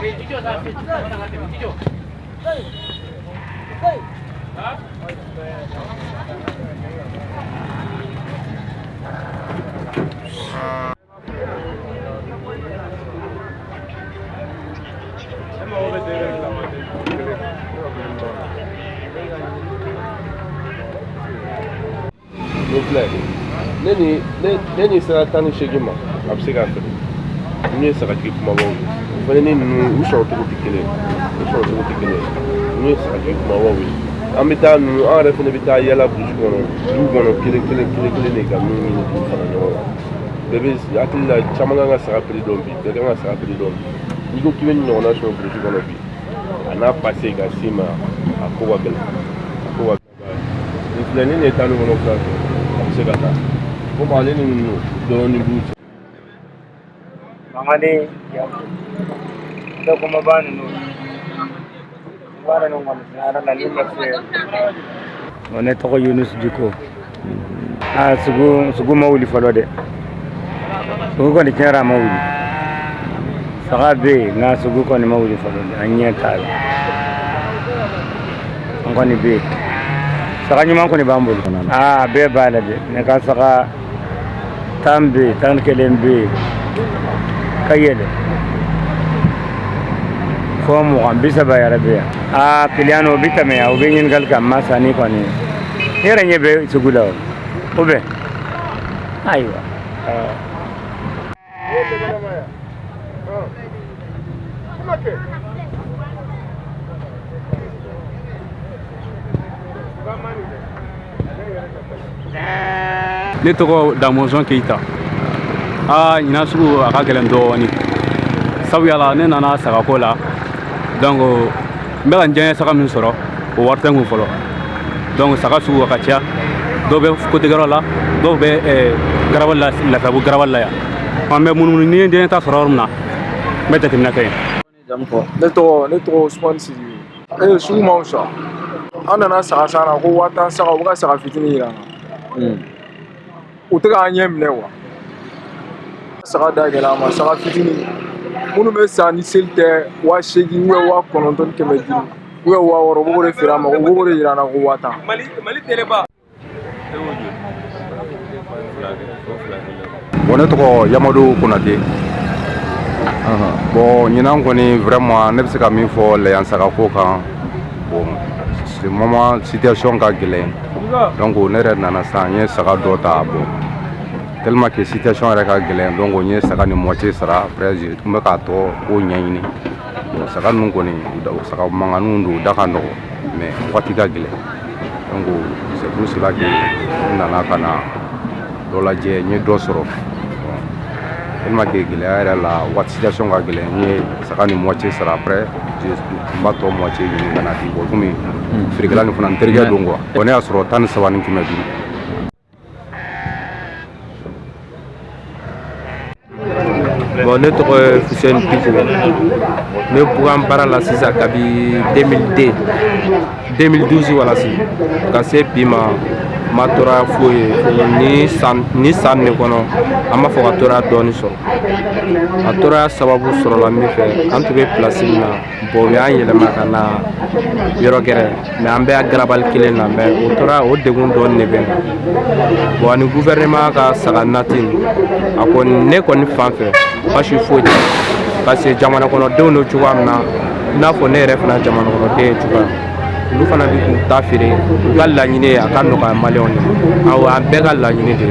Nin filɛ, ne ni sera 18 ma, a bɛ se k'a feere. Ninnu ye sagatigi kumabaw ye. O fana ni ninnu, u sɔrɔ cogo tɛ kelen ye, u sɔrɔ cogo tɛ kelen ye. Ninnu ye sagatigi kumabaw ye. An bɛ taa ninnu, an yɛrɛ fana bɛ taa yala burusi kɔnɔ, du kɔnɔ, kelen kelen kelen kelen de, ka ninnu ɲini k'u fara ɲɔgɔn kan. Bɛɛ bɛ hakili la, caman kan ka saga prix dɔn bi, bɛɛ kan ka saga prix dɔn bi. N'i ko k'i bɛ nin ɲɔgɔnna sɔrɔ burusi kɔnɔ bi, a n'a pase ka s'i ma, a ko ka gɛlɛn, a ko ka gɛlɛn. Nin filɛ, ni nin ye 17 sɔrɔ, a bɛ se ka taa komi ale ni ninnu dɔɔnin b'u cɛ. Mankan ni bɛɛ kumaba ninnu, kumaba ninnu kɔni, tiɲɛ yɛrɛ la, ni ma se. Ne tɔgɔ Yunus Diko. Aa, sugu ma wuli fɔlɔ dɛ. Sugu kɔni, tiɲɛ yɛrɛ, a ma wuli. Saga bɛ yen, nka sugu kɔni ma wuli fɔlɔ dɛ. An ɲɛ t'a la. An kɔni bɛ yen, saga ɲuman kɔni b'an bolo. Aa, bɛɛ b'a la dɛ. Ne ka saga 10 bɛ yen, 11 bɛ yen, ka yɛlɛ fo 20, 30 yɛrɛ bɛ yan. Aa, client o bɛ tɛmɛ yan, o bɛ ɲininkali kɛ. Ma sanni kɔni, ne yɛrɛ ɲɛ bɛ sugu la. O bɛ, ayiwa. Ne tɔgɔ Damɔzɔn Keyita. Aa, ɲinan sugu a ka gɛlɛn dɔɔni, sabuya la ne nana sagako la. Donc n bɛ ka n diɲɛ saga min sɔrɔ, o wari tɛ n kun fɔlɔ. Donc saga sugu a ka ca. Dɔw bɛ kotigɛyɔrɔ la, dɔw bɛ garabali la, Lafiyabugu garabali la yan. An bɛ munumunu, ni n den ta sɔrɔ yɔrɔ min na, n bɛ jateminɛ kɛ yen. Jamu fɔ. Ne tɔgɔ Usumani Sidibe. Ee, sugu ma fisaya. An nana saga san na ko 50,000 saga, u bɛ ka saga fitinin yira an na. U tɛ k'an ɲɛ minɛ quoi. Saga da gɛlɛn an ma. Saga fitinin minnu bɛ san ni seli tɛ, 8000 ou 9500 ou 6000, u b'o de feere an ma, u b'o de yira an na ko 50,000. Mali Bon, ne tɔgɔ Yamadu Konate. Bon, ɲinan kɔni, vraiment, ne bɛ se ka min fɔ lɛyan sagako kan, bon, ce moment situation ka gɛlɛn. Donc ne yɛrɛ nana sisan, n ye saga dɔ ta. Bon, tellement que situation yɛrɛ ka gɛlɛn, donc n ye saga ni moitié sara. Après n bɛ k'a tɔ ko ɲɛɲini. Bon, saga ninnu kɔni, saga mankanninw don, u da ka nɔgɔn, mais wagati ka gɛlɛn. Donc c'est pour cela que n nana ka na dɔ lajɛ, n ye dɔ sɔrɔ. Bon, tellement que gɛlɛya yɛrɛ la, waati situation ka gɛlɛn, n ye saga ni moitié sara. Après n b'a tɔ moitié ɲini ka na di. Bon, komi feerekɛla nin fana n terikɛ don quoi. Bon, ne y'a sɔrɔ 13 ni 500. Bon, ne tɔgɔ ye Fuseni Diko. Ne bugan baara la sisan kabi 2002, 2012 wala si ka se bi ma, ma tɔɔrɔya foyi ye. Ni san ni san nin kɔnɔ, an b'a fɔ ka tɔɔrɔya dɔɔni sɔrɔ. A tɔɔrɔya sababu sɔrɔla min fɛ, an tun bɛ place min na, bon, u y'an yɛlɛma ka na yɔrɔ gɛrɛ, mais an bɛɛ garabali kelen na. Mais o tɔɔrɔya, o degun dɔɔni de bɛ n kan. Bon, ani gouvernement ka saga nati, a kɔni, ne kɔni fan fɛ, basi foyi tɛ, parce que jamana kɔnɔdenw don cogoya min na, i n'a fɔ ne yɛrɛ fana jamana kɔnɔden ye cogoya min, olu fana bɛ k'u ta feere. U ka laɲini ye a ka nɔgɔya maliyɛnw de ma. Awɔ, an bɛɛ ka laɲini de ye.